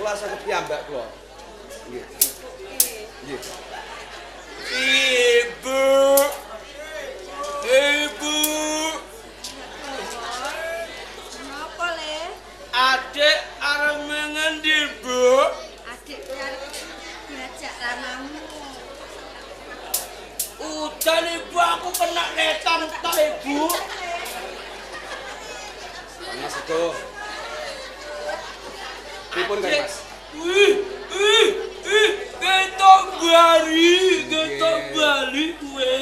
Kula saged piyambak kula. Nggih. Nggih. Ibu. Ibu. Napa, Le? Adik arep mengendi, Bu? Adik kuwi arep diajak ramamu. Udan ibu aku kena letong tok, Ibu. Mas itu. Pripun Kang Mas? Wih, ih, ih, ketok bali, ketok bali kowe.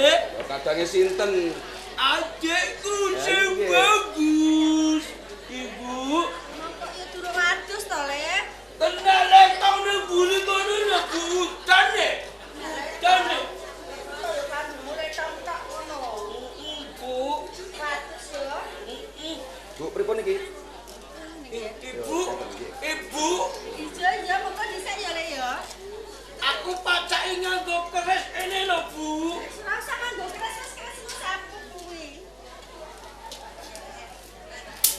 Kadange sinten? Adikku sing bagus. Ibu, Kok ya durung adus to, Le? kena letong ning buri kono ya udan e. Udan e. Kandungmu letong tok ngono. Bu, Adus yo. Bu, pripun iki? Ibu, ibu, Ijo ya mengko dhisik ya, Le ya. aku pacake nganggo keris ini lho, Bu. Ora usah nganggo keris, wis keris wis aku kuwi.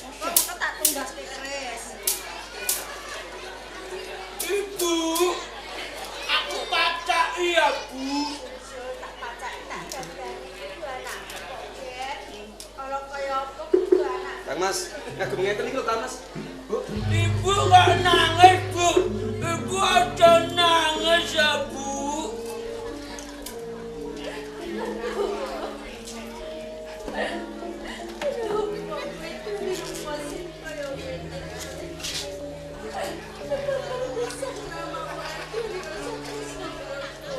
Mengko mengko tak tumbaske keris. Ibu, aku pacaki ya, Bu. Ijo tak pacaki tak dandani kudu anakku kok, Gen. Kalau kaya apa kudu anak. Kang Mas, ngagem ngeten iki lho Kang Mas. Bu, Ibu kok nangis, Bu? Ibu aja nangis ya, Bu. Aduh, kok kuwi sih kaya ngene.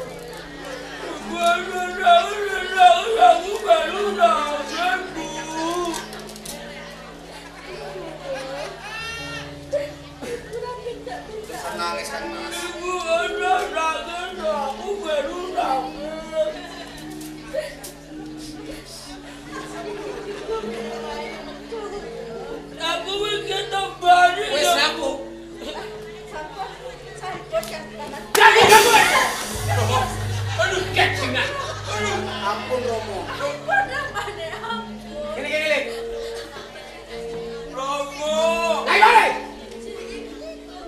Ibu aja nangis, nangis, aku baru nangis, Bu. Nangis kan Mas. Ibu aja nangis, aku baru nangis. Aku wis ketok bali. Wis aku. Sampun, sampun kan. Ganggu ganggu. Aduh kecingan. Ampun Romo. Ampun namane ampun. Kene kene le. Romo. Ayo le.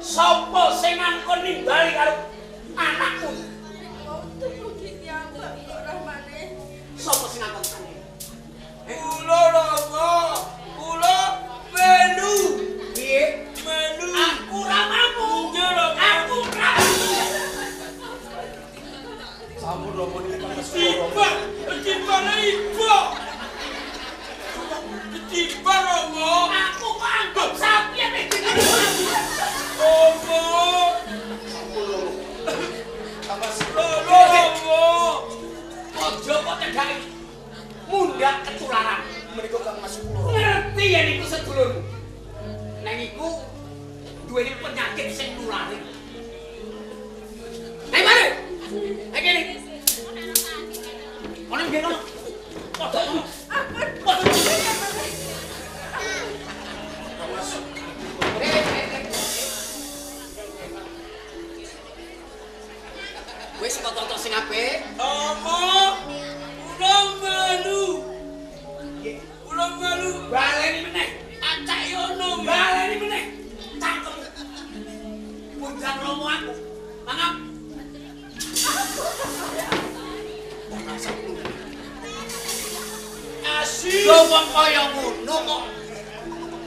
Sopo sing ngangkon nimbali karo anakku? Untuk begini aku kok ramane. Sopo sing ngangkon? Kula Romo, kula melu. Piye? Melu. Aku ramamu. Nggih, Romo. Aku ramamu. sampun Romo niki pantes kula Romo. Tiba, tiba ibu. Tiba Romo. Aku kok anggap sapi apa Romo. Sampun Romo. Kang Mas, Romo, Romo. Ojo kok cedhake mundak ketularan. Menika Kang Mas kula Romo. Ngerti yen iku sedulurmu. Neng iku duweni penyakit sing nulari. Ayo mari. Ayo kene. Ono nggih kono. Padha kono. Ampun. Padha. Kang Mas. Wis kok tonton sing apik. Romo, kula melu. Kula melu. Baleni meneh. Acak yono. Baleni meneh. Cangkemmu. Bundang romo aku. Mangap. Asih. Lho wong kaya ngono kok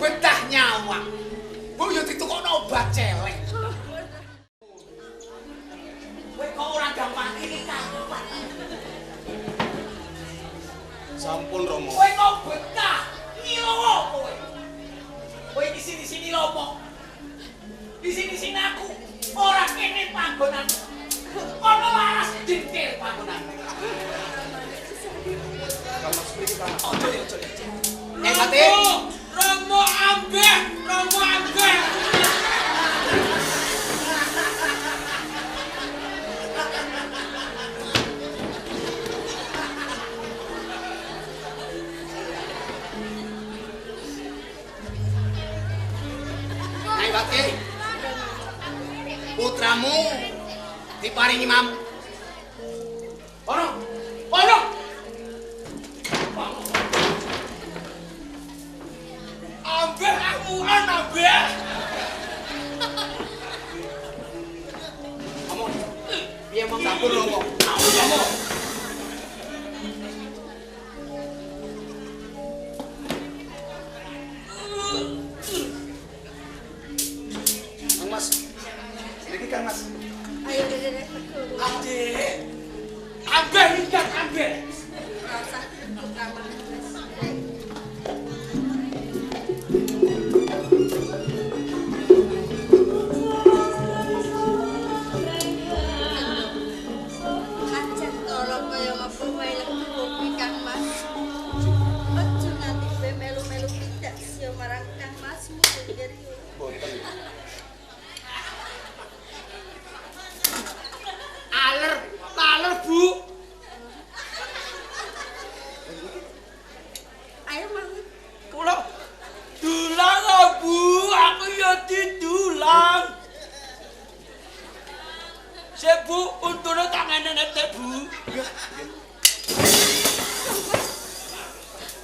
betah nyawa. Bu yo ditukokno obat celeng. Kowe kok ora gampang iki kapan? Sampun Romo. Kowe kok betah ngilowo kowe. Kowe iki sini-sini lopo? Di sini-sini aku ora kene panggonan. Kono waras dengkil panggonan. Kang Mas mriki Kang Mas. Ojo ojo. Eh Pati, Romo, Romo ambeh, Romo ambeh. Nyai Pati. Putramu diparingi mam. Kono. Kono. Ambeh amuan ambeh. omong. Sampun Romo. Romo. Kang Mas. Niki Kang Mas. Ayo dene. Adik. Ambeh minggat ambeh. Ora usah kamar. Aja tolong kaya ngapa wae lebu Kang Mas. Aja nganti kowe melu-melu tidak siyo marang Kang Masmu nggih. Boten. Aler, aler Bu. Ayo mangan. Kula dulang kok, Bu, aku ya didulang. Sik Bu, untune tak ngene Bu.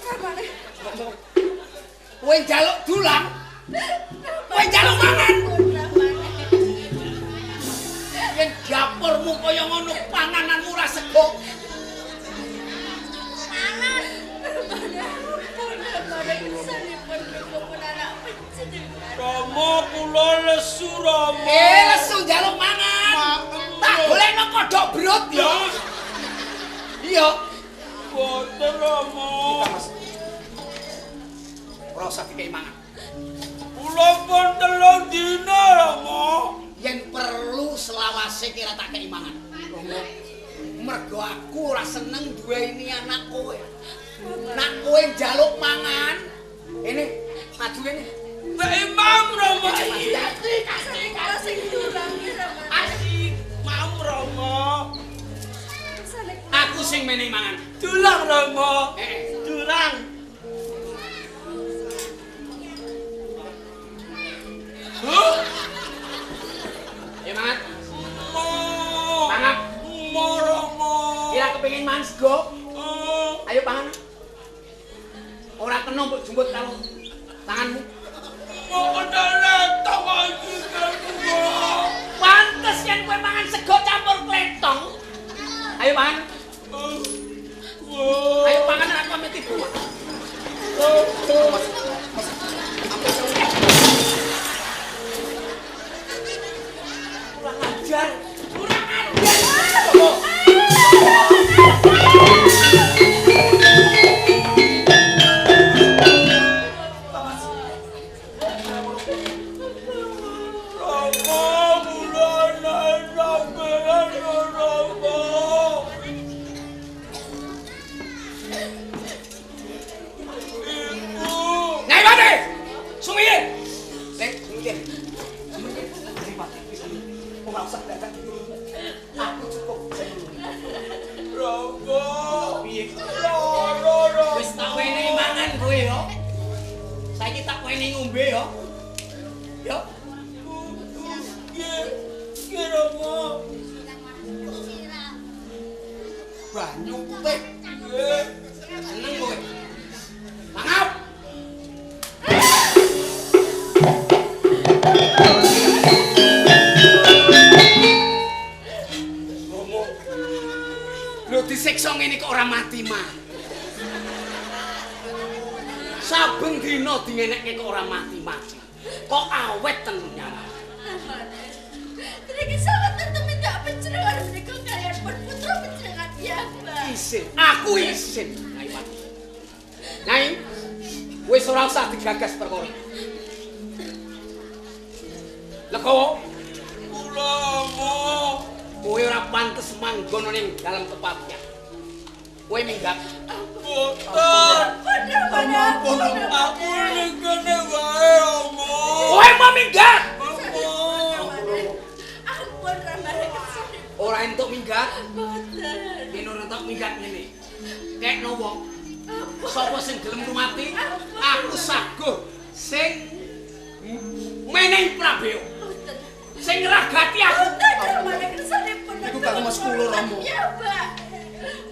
Ramane. Kowe njaluk dulang. Kowe njaluk mangan. Ramane. Yen dapurmu kaya ngono pangananmu ora sego. Ramane kesanipun pun anak panjenengan. Rama kula lesu Rama. Lesu njaluk mangan. Tak golekno kodhok brut ya. Iya. Boten Rama. Kang Mas. Ora usah dikei mangan. Kula pun telung dina Rama. Yen perlu selawase kira tak kei mangan. Romo. Mergo aku ora seneng duweni anak kowe. Nak kowe njaluk mangan, ini maju kene. Mbak Imam Rama. Kula sing dulang ki Ramane. Asik, mau Rama. Kersane kula. Aku sing menehi mangan. Dulang Rama. Dulang. Huh? Ayo mangan. Mo. Mangan. Mo Rama. Kira kepengin mangan sego. Oh. Ayo pangan. Ora kena mbok jumbut karo tanganmu. Mo kena letong iki kula. Pantes yen kowe mangan sego campur kletong. Ayo mangan. Oh. Ayo pangan aku ame tibu. Mas. Mas. Ampun sewu. Kurang ajar. Kurang ajar. Romo. Rama kula sampeyan Rama. Ibu. Nyai Pati. Sumiye. Lek sumiye. Sumiye. Nyai Pati wis ora usah dadak ditulungi. Aku cukup sing nulungi. Rama. Piye? Rara Rama. Wis tak wenehi mangan kowe yo. Saiki tak wenehi ngombe yo. Yo. Nggih. Nggih Rama. Banyu putih. Nggih. Seneng kowe. Mangap. Romo. Lho disiksa ngene kok ora mati-mati. Saben dina dingenekke kok ora mati-mati. Kok awet tenan nyawa. Ramane. Niki sangat tumindak panjenengan menika kaliyan pun putra panjenengan piyambak. Isin, aku isin. Nyai Pati. Nyai, wis ora usah digagas perkara. Legowo, Kula Rama. kowe ora pantes manggon ning dalem kepatihan. Kowe minggat. Boten. Ampun Ramane. Ampun, Aku ning kene wae Rama. Kowe mau minggat. Rama. Ampun Ramane kersane. Ora entuk minggat. Boten. Yen ora entuk minggat ngene. Kekno wong. Sapa sing gelem ngrumati, aku saguh sing menehi prabeya. Boten. Sing ngragati aku. Boten Ramane kersanipun. Niku Kang Mas kula, Rama. Piyambak.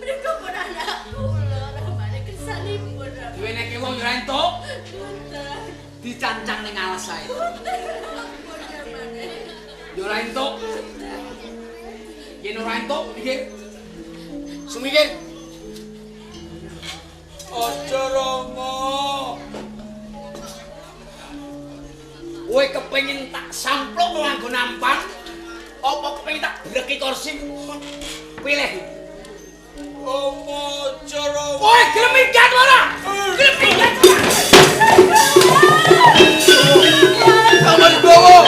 Menika pun anak kula Ramane kersanipun. Rama. Diwenehke wong ya ora entuk, Boten. dicancang ning alas ae. Boten. Ampun Ramane. Ya ora entuk. Yen Yen ora entuk minggir. Sumingkir. Aja Rama. Kowe kepengin tak sampluk nganggo nampan apa kepengin tak bleki kursi? Pilih. Apa aja Rama. Kowe gelem minggat ora? Gelem minggat ora? Kang Mas Gowo.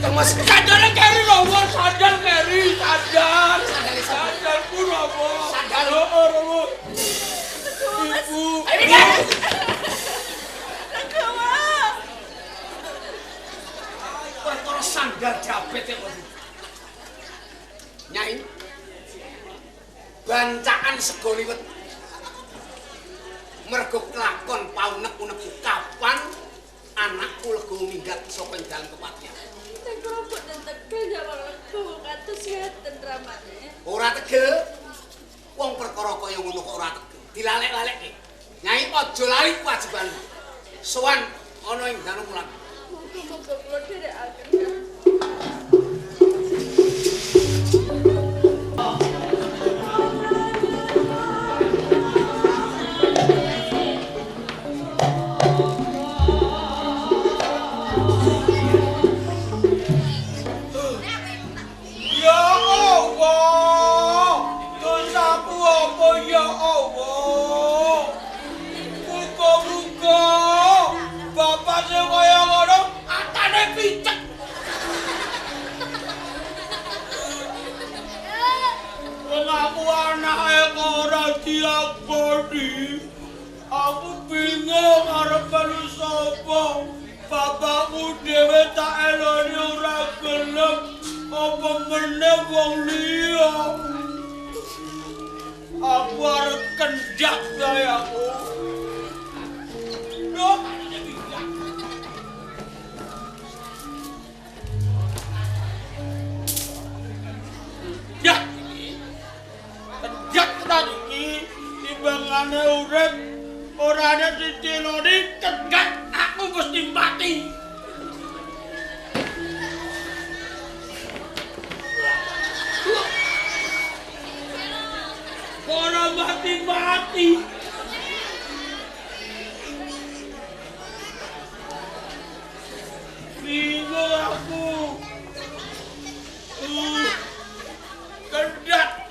Kang Mas Sandale keri Rama, sandal keri, sandal. Sandalku Rama. Sandal. Heeh, Rama. Ibu. Ayo minggat. Legowo. Perkara sandal jabet ya kok. Nyai. Bancaan sego liwet. Mergo kelakon paunek-unekku kapan anakku Legowo minggat saka ing dalem kepatihan. Nek kula boten tegel nyawang Legowo kados ngeten ramane. Ora tegel. Wong perkara kaya ngono kok ora tegel. Dilalek-lalekke. Nyai aja lali kewajibanmu. Sowan ana ing danu mulan. Muga-muga kula dherekaken. Ya Allah, dosaku apa ya Allah? Muga-muga bapak sing kaya ngono atane picek. Wong aku anake kok ora diakoni. Aku bingung arep melu sapa. Bapakku dhewe tak eloni ora gelem. Apa meneh wong liya? Aku arep kendhak kae aku. Loh, ya. Kendhak tenan iki timbangane urip ora ana sing diloni kendhak aku mesti mati. Ora mati-mati. Bingung aku. Kendhat.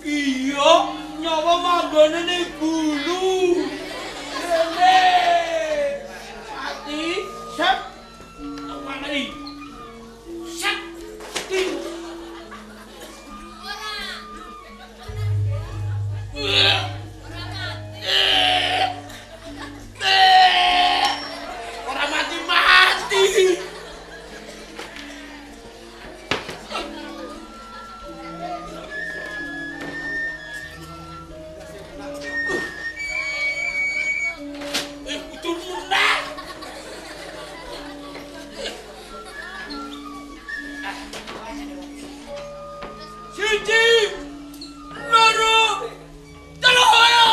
Iya, nyawa manggone ning gulu. Rene. Mati, sep. Mati. Sep. Ora mati-mati. Kudu meneh. Siji, loro, telu, ayo.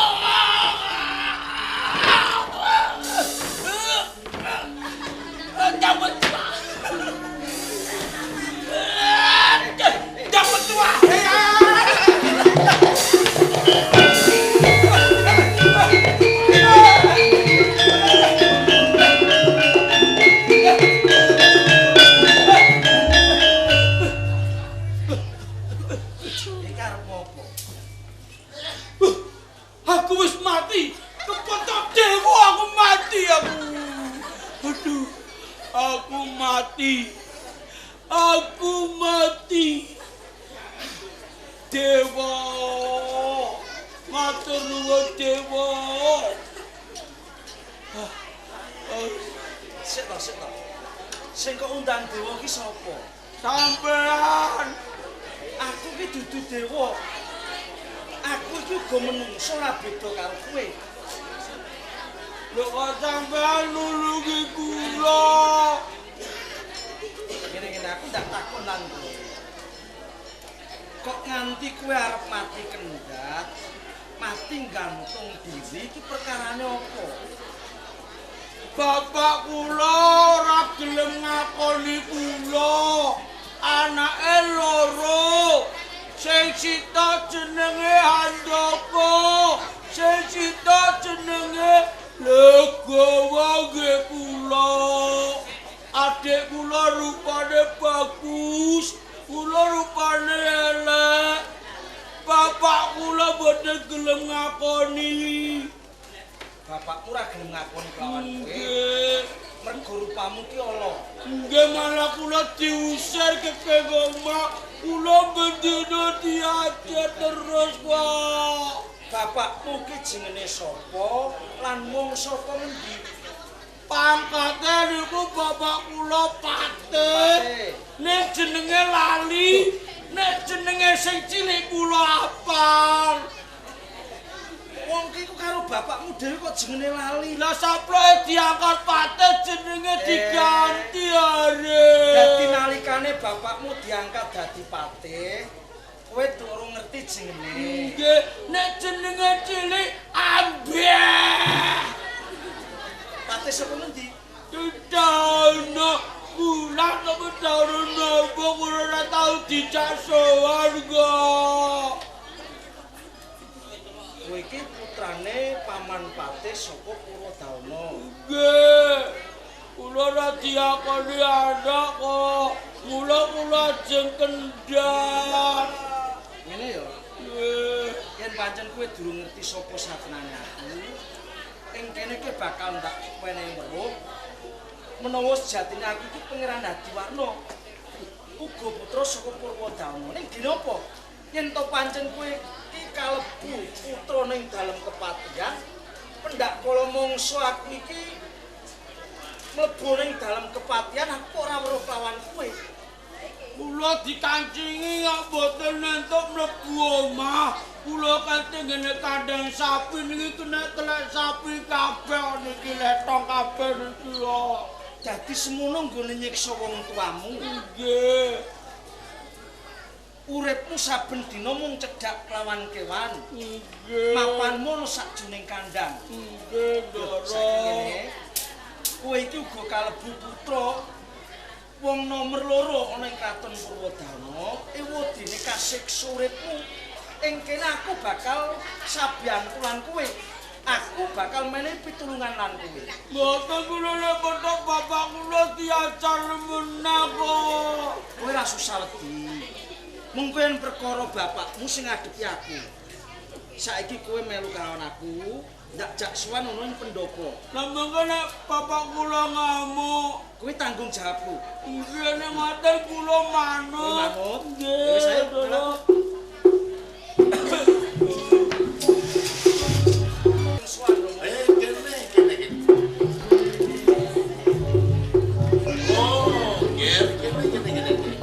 Dapat tua. Dapat tua. Iki arep opo? Aku wis mati. Kepetok dewa aku mati aku. Aduh, aku mati. Aku mati. Dewa. Matur nuwun dewa. Sik to, sik to. Sing kok undang dewa ki sapa? Sampean. Aku ki dudu dewa. Aku iki uga menungso ora beda karo kowe. Lho kok sampean nulungi kula? Ngene-ngene aku ndak takon lan kowe. Kok nganti kowe arep mati kendhat, Mati gantung diri iki perkarane apa? Bapak kula ora gelem ngakoni kula. Anake loro. Sing sitok jenenge Handaka, sing sitok jenenge Legawa nggih kula. Adik kula rupane bagus, kula rupane elek. Bapak kula mboten gelem ngakoni. Bapakmu ora gelem ngakoni kelawan kowe. Nggih. Mergo rupamu ki ala. Nggih malah kula diusir ke omah. Kula bendina diajar terus, Pak. Bapakmu ki jenenge sapa lan wong saka ngendi? Pangkate niku bapak kula Patih. Nek jenenge lali, nek jenenge sing cilik kula apal. Wong ki ku karo bapakmu dhewe kok jenenge lali. Lah saploke diangkat Patih jenenge diganti are. Dadi nalikane bapakmu diangkat dadi patih, kowe durung ngerti jenenge. Nggih, nek jenenge cilik Ambeh. Patih saka ngendi? Dauna bulan apa daun napa kula ora tau dijak sowan kok. Kowe iki putrane paman patih saka Purwadauna. Nggih. Kula ora diakoni anak kok. Mula kula ajeng kendhat. Ngene ya. Nggih. Yen pancen kowe durung ngerti sapa satenane aku, ing kene kowe bakal ndak wenehi weruh menawa sejatine aku iki Pangeran Hadiwarna, uga putra saka Purwadauna. Ning dene apa? Yen to pancen kowe iki kalebu putra ning dalem kepatihan, pendak kala mangsa aku iki mlebu ning dalem kepatihan aku ora weruh kelawan kowe. Kula dikancingi kok mboten entuk mlebu omah. Kula kanthi ngene kandang sapi niki kena telek sapi kabeh niki letong kabeh niki kok. Dadi semono nggone nyiksa wong tuamu. Nggih. Uripmu saben dina mung cedhak kelawan kewan. Nggih. Mapanmu ana sakjroning kandang. Nggih, Ndara. Saiki ngene. Kowe iki uga kalebu putra wong nomer loro ana ing Kraton Purwadauna. Ewadene kasiksa uripmu. Ing kene aku bakal sabiyantu lan kowe. Aku bakal menehi pitulungan lan kowe. Mboten kula nek petok bapak kula diajar meneh kok. Kowe ora susah wedi. Mung kowe yen perkara bapakmu sing ngadepi aku. Saiki kowe melu karo aku, ndak jak sowan ana ing pendopo. Lah mengko nek bapak kula ngamuk, Kowe tanggung jawabku. nggih nek ngoten kula manut. Kowe manut? Nggih. Ya wis, ayo, Ndara. Sowan Romo. Kene kene kene. Oh, ger kene kene kene.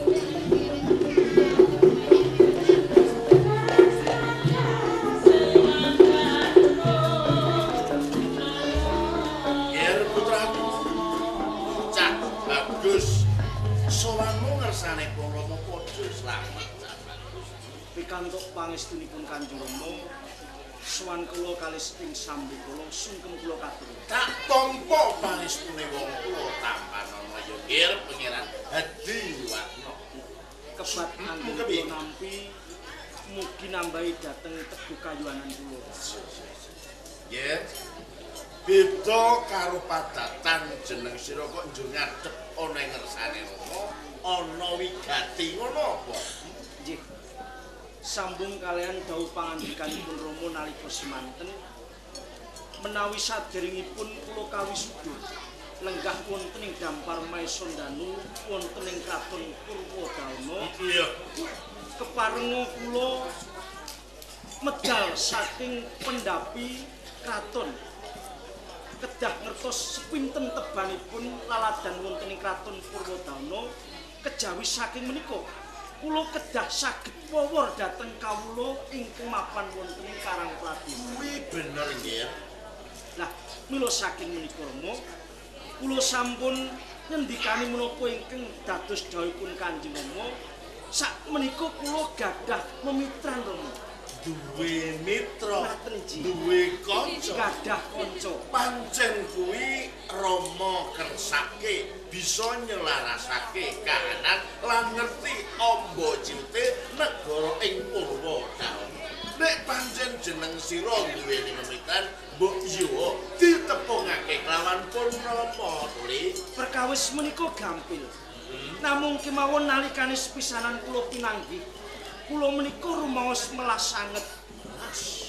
Ger putraku. Cak bagus. Sowanmu ngersane Rama padha slamet Cak bagus. Pikantuk pangestunipun Kanjeng Rama, sowan kula kalih ing sambi kula sungkem kula katur. Tak tampa pangestune wong tuwa tampanana ya ger Pangeran Hadiwarna. Kebat anggen Kepiye? kula nampi mugi nambahi dhateng teguh kayuwanan kula. Ger. Beda karo padatan jeneng sira kok njur ngadep ana ing ngersane Rama, ana wigati ngono apa? Nggih. Sambung kalian dawuh pangandikanipun Rama nalika semanten menawi saderengipun kula kawisuda lenggah wonten ing Dampar Maesandanu wonten ing Kraton Purwadauna Iya. keparenga kula medal saking pendapi kraton kedah ngertos sepinten tebanipun laladan wonten ing Kraton Purwadauna kejawi saking menika kula kedah saged wowor dhateng kawula ingkang mapan wonten ing Karang Pradena. Kuwi bener ger. Lah mila saking menika Rama kula sampun ngendikani menapa ingkang dados dawuhipun Kanjeng Rama sak menika kula gadah memitran Rama. Duwe mitra, duwe kanca, gadah kanca. Pancen kuwi Rama kersake bisa nyelarasake kahanan lan ngerti amba ciute negara ing Purwadaha. Nek pancen jeneng sira duweni memitan, mbok yo ditepungake kelawan pun Rama tuli. Perkawis menika gampil. Namung kemawon nalikane sepisanan kula pinanggih, kula menika rumaos melas sanget.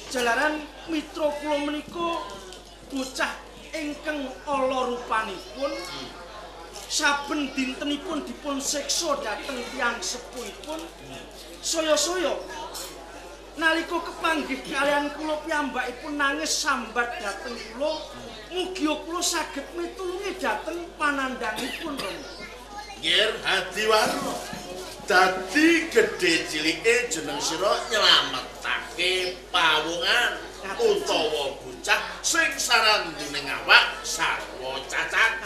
Jalaran mitra kula menika bocah ingkang ala rupanipun, saben dintenipun dipun siksa dhateng tiyang sepuhipun. Saya-saya nalika kepanggih kalian kula piyambakipun nangis sambat dhateng kula, mugia kula saged mitulungi dhateng panandhangipun Rama. Nger Hadiwarna, dadi gedhe cilike jeneng sira nyelametake pawongan utawa bocah sing sarandune awak sarwa cacat.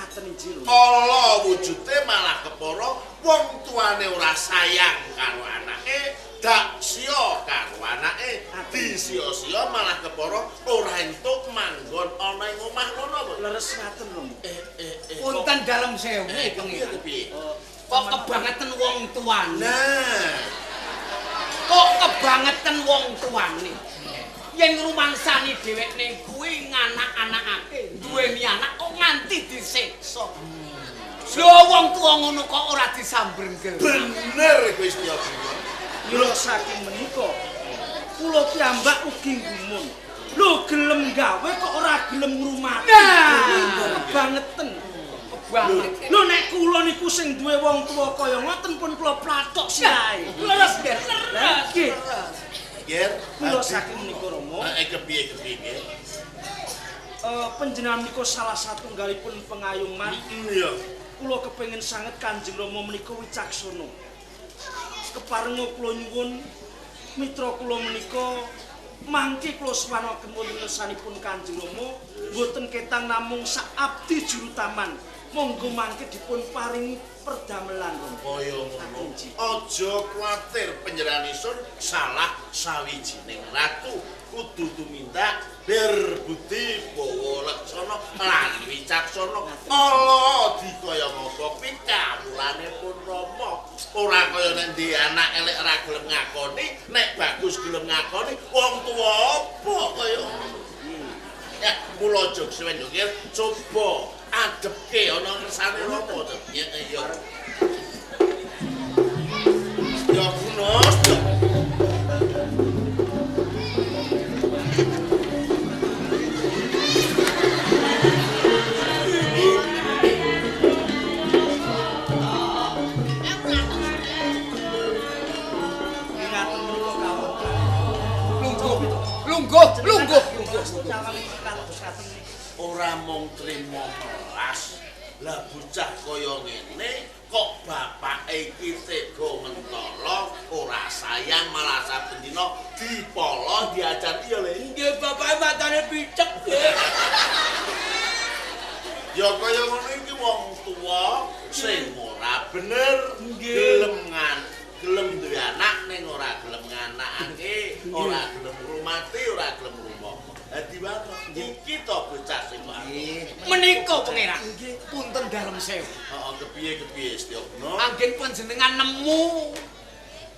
Ala wujude malah kepara wong tuane ora sayang karo anake, dak siya karo anake, disiya-siya malah kepara ora entuk manggon ana ing omah ngono apa? Leres ngaten Rama. Punten dalem sewu pengen. Kok kebangetan wong tuane? Nah, kok kebangetan wong tuane? Yen ngrumangsani dhewekne kuwi nganak-anakake, duweni anak kok nganti disiksa. Lho wong tuwa ngono kok ora disambrengkel. Bener kuwi Setyabuna. Mila saking menika kula piyambak ugi nggumun. Lho gelem gawe kok ora gelem ngrumati. Niku kebangetan. Lho nek kula niku sing duwe wong tuwa kaya ngoten pun kula plathok sirahe. Leres, leres. Nggih. Ger, kula saking menika Rama. Heeh, kepiye-kepiye nggih? Panjenengan menika salah satunggalipun pengayuman. Iya. Kula kepengin sanget Kanjeng Rama menika wicaksana. Keparenga kula nyuwun mitra kula menika mangke kula suwanaken wonten ngersanipun Kanjeng Rama mboten ketang namung sak abdi juru taman. Monggo mangke dipun paringi perdamelan Rama. Kaya ngono. Aja kuwatir panjenengan isun salah sawijining ratu kudu tumindak berbudi bawa laksana lan wicaksana. Ala dikaya ngapa kuwi kawulane pun Rama. Ora kaya nek ndek anak elek ora gelem ngakoni, nek bagus gelem ngakoni, wong tuwa apa kaya ngono. Ya, mula aja kesuwen yo coba adepke ana kersane Rama to. Ya iya. Ya guna. Lungguh, lungguh, lungguh. Ora mung trimo melas. Lah bocah kaya ngene kok bapake iki tega mentolo, ora sayang malah saben dina dipolo diajar iya le. Nggih bapake matane picek nggih. Ya kaya ngono iki wong tuwa sing ora bener, gelem gelem duwe anak ning ora gelem nganakake, ora gelem ngrumati, ora gelem ngrumangsa. Hadiwarna iki to bocah sing menika pangeran. Punten dalem sewu. Heeh, kepiye-kepiye Setyabuna? Anggen panjenengan nemu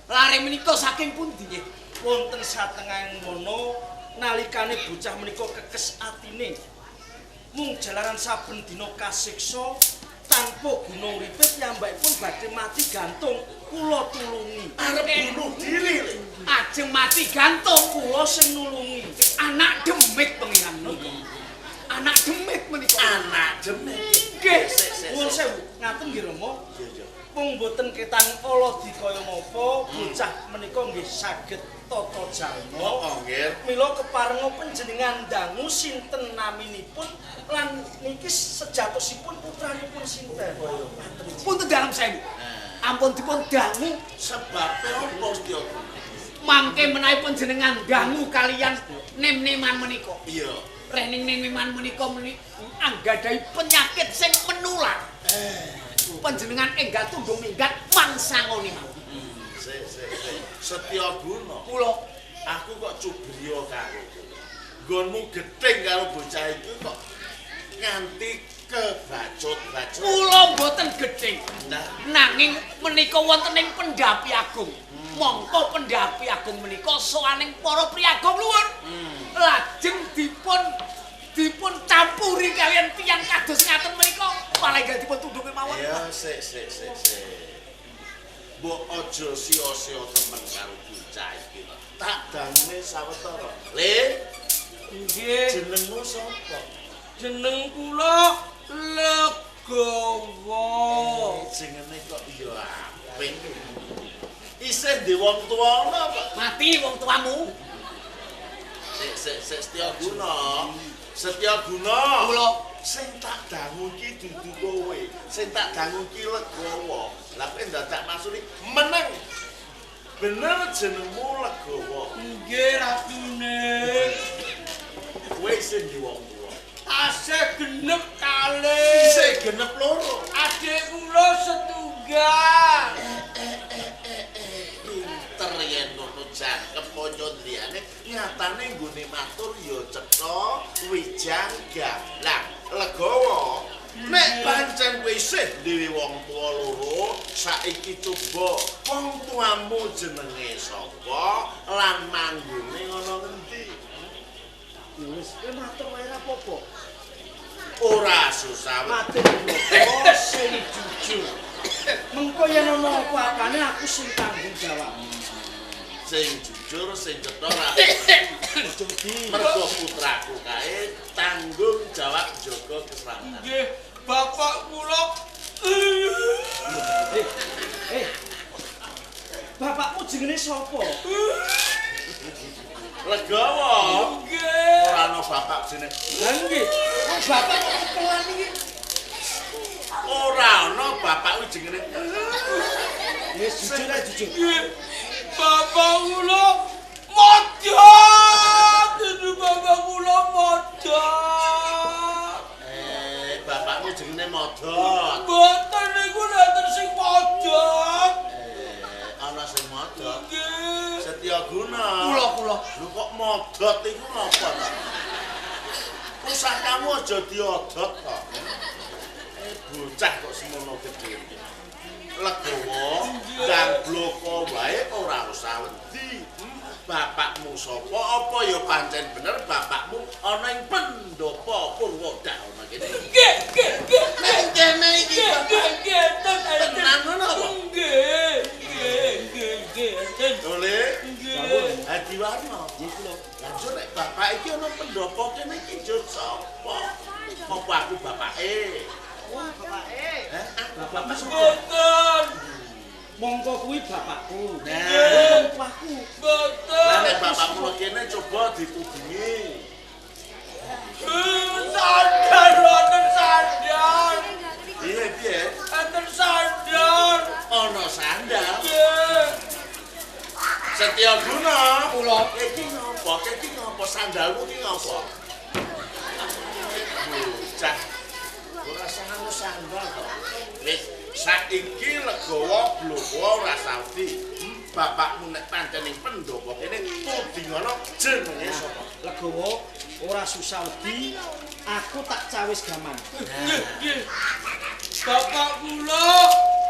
lare menika saking pundi nggih? Wonten satengahing wana nalikane bocah menika kekes atine. Mung jalaran saben dina kasiksa tanpa guna uripe piyambakipun badhe mati gantung, kula tulungi. Arep bunuh diri le. Ajeng mati gantung kula sing nulungi. Anak demit pangeran menika. Anak demit menika. Anak demit. Nggih. Nuwun sewu, ngaten nggih Rama. Iya, iya. Mung boten ketang ala dikaya ngapa bocah menika nggih saged tata jalma. Heeh, nggih. Mila keparenga panjenengan dangu sinten naminipun lan niki sejatosipun putranipun sinten. Punten dalem sewu. Ampun dipun dangu sebabe apa Setyabuna? Mangke menawi panjenengan dangu kalian nem-neman menika. Iya. Rening nem-neman menika anggadhahi penyakit sing menular. Panjenengan enggal tundung minggat mangsangoni mawon. Sik, sik, sik. Setyabuna. Kula aku kok kok cubriya karo kowe. Nggonmu gething karo bocah iki kok nganti kebacut-bacut. Kula mboten gething. Nah, Nanging menika wonten ing Pendhapi Agung. Mongko Pendhapi Agung menika sowaning para priyagung luhur. Lajeng dipun campuri kalian tiyang kados ngaten menika, malah dipun tuduh kemawon. Ya sik sik sik sik. Mbok aja sia-sia temen karo bocah iki. Tak dangune sawetara. Le, Nggih. jenengmu sapa? Jeneng kula Legawa. Jenenge kok ya apik. Isih ndek wong tuwa ana apa? Mati wong tuamu. Sik sik sik Setya Guna. Setya Guna. Kula sing tak dangu iki dudu kowe. Sing tak dangu iki Legawa. Lah kowe ndadak masuri meneng. Bener jenengmu Legawa. Nggih ratune. Kowe isih ndek wong tuwa. Tasih genep kalih. Isih genep loro. Adik kula setunggal. Pinter yen ngono jangkep kanca liyane nyatane nggone matur ya cetha wijang gamblang. Legawa, nek pancen kowe isih dhewe wong tuwa loro, saiki coba wong tuamu jenenge sapa lan manggone ana ngendi? Ya wis, kowe matur wae ora apa-apa. Ora susah. Matur bloko sing jujur. Mengko yen ana apa-apane aku sing tanggung jawab. Sing jujur, sing cetha ra Aja wedi. mergo putraku kae tanggung jawab jaga keselamatan. Nggih, bapak kula. Eh, eh. Bapakmu jenenge sapa? Legawa. Nggih. Ora ana bapak jeneng. Lah nggih. Wong bapak kok kepelan iki. Ora ana bapak kuwi jenenge. Wis jujur ae jujur. Nggih. Bapak kula modot. Dudu bapak kula modot. Eh, bapakmu jenenge Modot. Mboten niku enten sing modot. Eh, ana sing modot. Nggih. Setya Guna. Kula. Lho kok modot iku napa ta? Pusakamu aja diodot to. Eh, bocah kok semono gedhe. Legawa, ndang bloko wae ora usah wedi. Bapakmu sapa? Apa ya pancen bener bapakmu ana ing pendopo Purwodana kene? Nggih, nggih, nggih. Ning kene iki Nggih, bapak. nggih, enten, enten. Tenan ngono apa? Nggih, nggih, nggih, nggih, enten. Dole Nggih. Hadiwarna. Nggih kula. Lah njur nek bapak iki ana pendopo kene iki njur sapa? Apa aku bapake? Oh, bapake. Heh, aku Bapakmu sapa? Mboten, Mongko kuwi bapakku. Nah. Wong tuaku. mboten. Lah nek bapakmu kene coba ditudingi. Sadar, wonten sadar. Piye piye? Enten sadar. Ana sandal. Nggih. Setya Guna. Kula. Iki ngopo? Iki ngopo sandalmu iki ngopo? Bocah. Ora sanggup sandal to. Wis saiki legawa bloko ora saudi. Bapakmu nek pancen ning pendopo kene tudingono jenenge sapa? Legowo ora susah wedi. Aku tak cawis gaman. Nggih, nggih. Bapak kula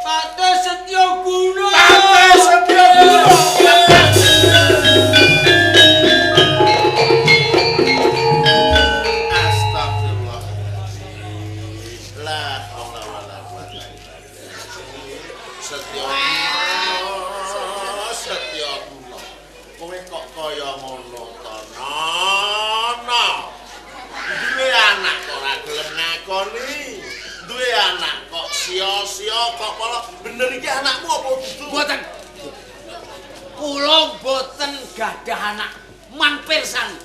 Pate Setya Guna. Pate Setya Guna. Astagfirullah. La haula wala quwata illa billah. Setya Guna, Setya Guna. Kowe kok kaya ngono to, Nono? Duwe anak kok ora gelem ngakoni. Duwe anak kok sia-sia kok malah bener iki anakmu apa dudu? Mboten. Kula mboten gadah anak man pirsani.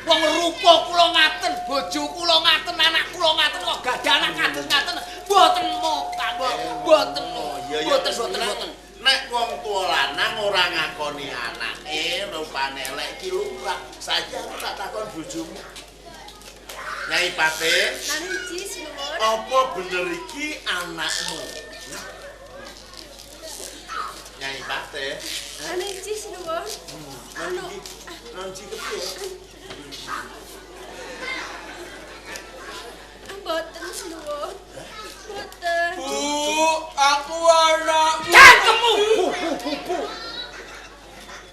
Wong rupa kula ngaten, bojo kula ngaten, anak kula ngaten kok gadah anak kados ngaten. Mboten mokah, mboten. Oh, iya iya. Mboten, mboten, mboten. Nek wong tuwa lanang ora ngakoni anake, rupane elek iki lumrah. Saiki aku tak takon bojomu. Nyai Pate, Nani iji sinuwun. apa bener iki anakmu? Nyai Pate, Nani iji sinuwun. Anu, Panji kepiye? Mboten nuwun. Mboten. Bu, aku anakmu. Cangkemmu. Bu.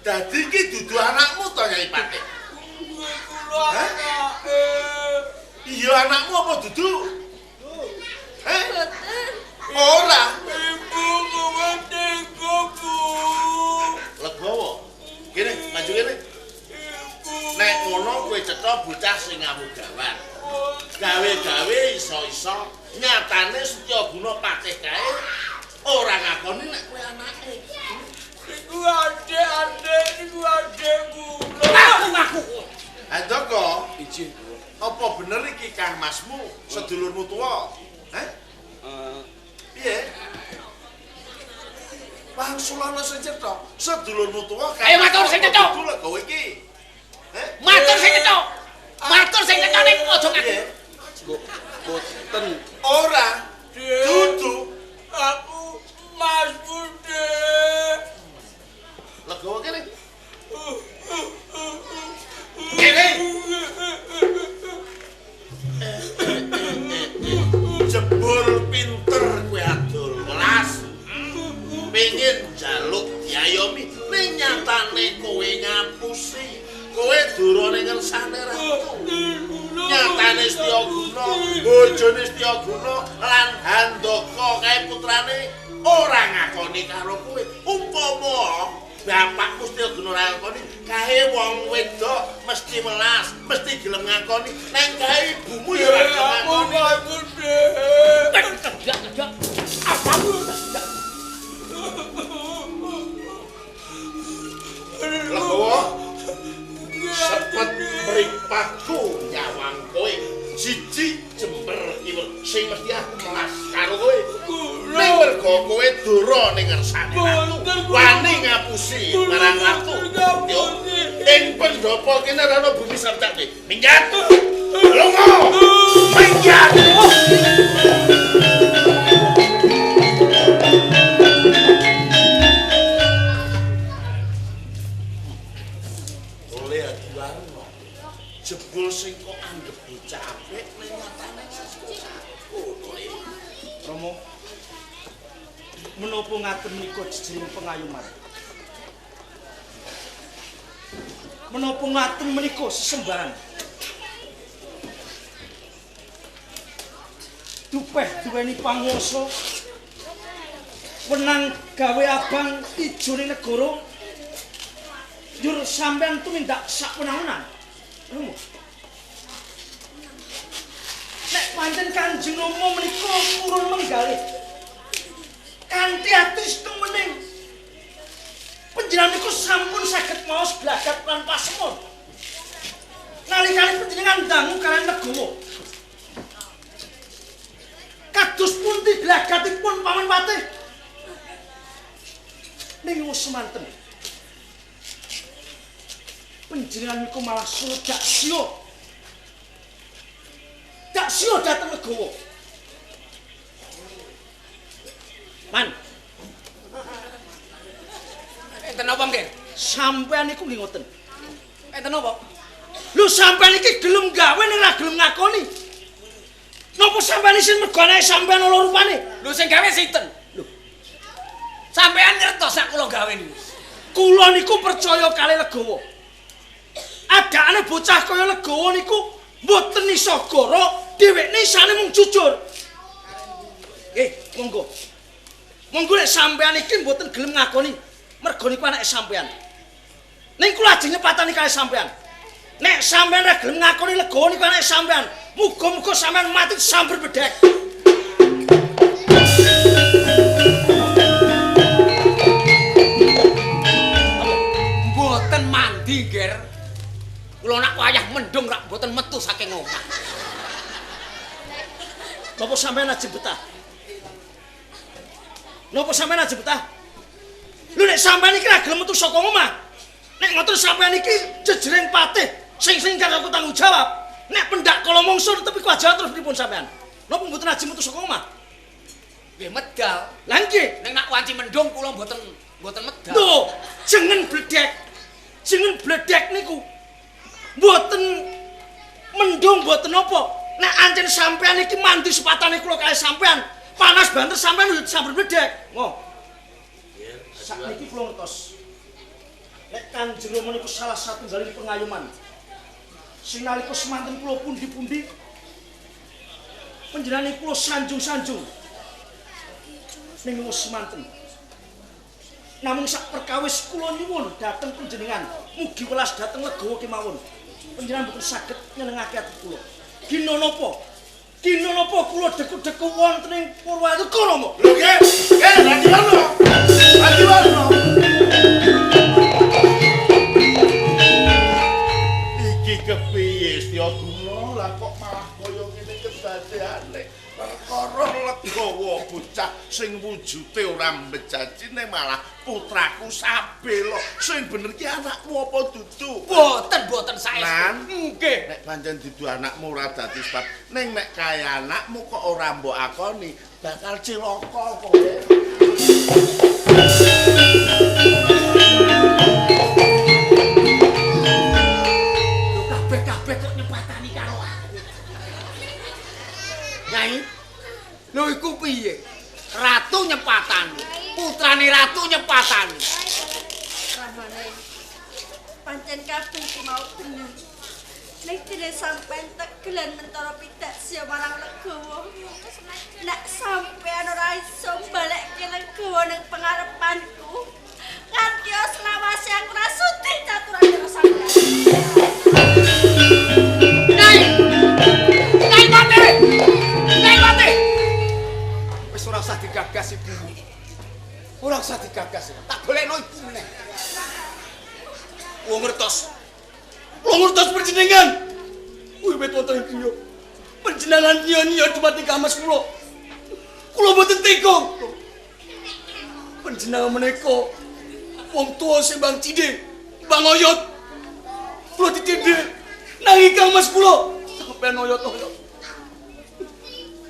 Dadi iki dudu anakmu to Nyai Patih? Kula anake. Iya anakmu apa dudu? Heh? Mboten. Ora. Ibu kowe tega, Bu. Legowo. Kene, maju kene. Ibu. Nek ngono kowe cetha bocah sing ngamugawan. Gawe-gawe iso-iso nyatane Setyaguna patih kae ora ngakoni nek kowe anake. Iku adek-adek niku adek kula. Ngaku ngaku. Handaka, Ijin. apa bener iki Kang Masmu sedulurmu tuwa? Heh? Piye? Wangsulana sing cetha, sedulurmu tuwa Ayo matur sing cetha. Dudu kowe iki. Heh? Matur sing cetha. Matur sing cetha ning aja ngaku. Piye? Boten. Ora. Dek. Dudu. Aku Masmu, Dek. Legowo kene. Kene. Jebul pinter kowe adol welas. Pengin njaluk diayomi ning nyatane kowe ngapusi. Kowe durane ngersane ratu. Nyatane Setyaguna, bojone Setyaguna lan Handaka kae putrane ora ngakoni karo kowe. Umpama bapakmu Setyaguna ora ngakoni, kae wong wedok mesti welas, mesti gelem ngakoni. Nek kae ibumu ya ora gelem Aku ngakoni. Masmu, Dek. Kedak-kedak. Apamu? Legowo, sepet mripatku nyawang kowe. Siji jember kiwul sing mesti aku melas karo kowe. Ning mergo kowe dura ning ngersane ratu, wani ngapusi marang ratu. Yo, ing pendopo kene ora ana bumi samcake. Minggat. Lunga. Minggat. Oleh Adiwarna. Jebul sing kok anggep bocah apik ning nyatane ngono le. Rama, menapa ngaten menika jejering pengayoman? Menapa ngaten menika sesembahan? Dupeh duweni panguwasa, wenang gawe abang ijone negara, njur sampean tumindak sakwenang-wenang. Rama, nek pancen Kanjeng Rama menika purun menggalih kanthi ati setemening, panjenengan niku sampun saged maos glagat lan pasemon nalikane panjenengan dangu kaliyan Legowo. Kados pundi glagatipun Paman Patih? Ning semanten panjenengan niku malah suruh dak sio dhateng Legowo. Man, Enten napa nggih? Sampean niku nggih ngoten. Enten napa? Lho sampean iki gelem gawe ning ora gelem ngakoni. Napa sampean isin mergo anake sampean ala rupane? Lho sing gawe sinten? Lho, Sampean ngertos sak kula gawe niku. Kula niku percaya kalih Legowo. Adakane bocah kaya Legowo niku mboten iso goro, dhewekne isane mung jujur. Nggih, monggo. Monggo nek sampean iki mboten gelem ngakoni, mergo niku anake sampean. Ning kula ajeng nyepatani kalih sampean. Nek sampean ora gelem ngakoni Legowo niku anake sampean, muga-muga sampean mati sambar bedhek. Mboten mandi, Ger. Kula nak wayah mendung rak mboten metu saking omah. Napa sampean ajeng betah? Napa sampean ajeng betah? Lho nek sampean iki ra gelem metu saka omah, nek ngoten sampean iki jejering patih sing sing karo aku tanggung jawab. Nek pendak kala mangsa tepi kuwajahan terus pripun sampean? Napa mboten ajeng metu saka omah? Nggih medal. Lah nggih. Nek nak wanci mendung kula mboten medal. Lho, jeneng bledek. Jeneng bledek niku. Mboten mendung mboten napa. Nek ancen sampean iki mandi sepatane kula kalih sampean, panas banter sampean yo disamber bledek. Ngo. Sakniki kula ngertos. Nek Kanjeng Rama niku salah satunggaling pengayoman. Sing nalika semanten kula pundi-pundi panjenengane kula sanjung-sanjung. Ning semanten. Namung sak perkawis kula nyuwun dhateng panjenengan, mugi welas dhateng legawa kemawon. Panjenengan boten saged nyenengake ati kula. Dina napa? Dina napa kula deku-deku wonten ing Purwaluka, Rama? Lho nggih, nggih Hadiwarna. Hadiwarna. Iki kepiye Setyaguna lah kok malah kaya ngene kedadeane. Perkara legawa bocah sing wujude ora mbejaji ning malah putraku Sabela. Sing bener ki anakmu apa dudu? Boten, boten saestu. Nggih. Nek pancen dudu anakmu ora dadi sebab, ning nek kae anakmu kok ora mbok akoni, bakal cilaka kowe. Lho kabeh-kabeh kok nyepatani karo aku. Nyai, lho iku piye? Ratu nyepatani, putrane ratu nyepatani. Ramane, pancen kabeh iki mau bener. Nek dene sampean tegelan mentara pidak siya marang legawa. Nek sampean ora iso mbalekke legawa ning pengarepanku, nganti selawase aku ora sudi caturan karo sampean. Nyai! Nyai mati! Nyai mati! Wis ora usah digagas ibumu. Ora usah digagas. Tak golekno ibu meneh. Wong ngertos. Wong ngertos panjenengan. Wiwit wonten ing dunya. Panjenengan nyo-nyo dumateng Kang Mas kula. Kula mboten tega. Panjenengan menika wong tuwa sing Bang Cinde, Bang Oyot. Kula ditindhe nanging Kang Mas kula sampeyan oyot-oyot.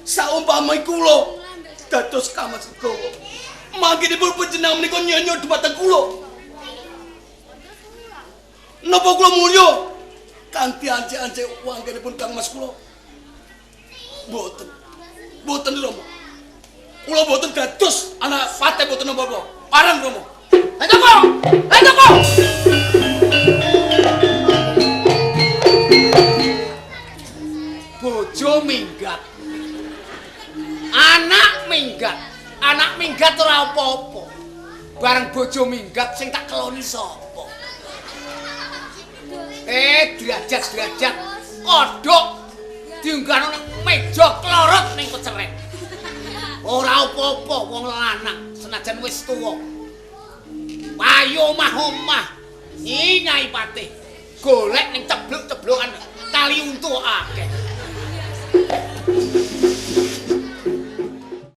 Saumpama kula dados Kang Mas Legawa. Mangkinipun panjenengan menika nyo-nyo dumateng kula. Napa kula mulya kanthi ancik-ancik wangkenipun Kang Mas kula? Mboten. Mboten Rama. Kula mboten dados anak patih mboten napa-napa. Pareng Rama. Handoko! Handoko! Bojo minggat. Anak minggat. Anak minggat ora apa-apa. Bareng bojo minggat sing tak keloni sapa? Derajat-derajat kodhok diunggahno nang meja klorot ning peceren. Ora apa-apa wong lanang senajan wis tuwa. Payu omah-omah. Nyi Nyai Patih golek ning cebluk-ceblukane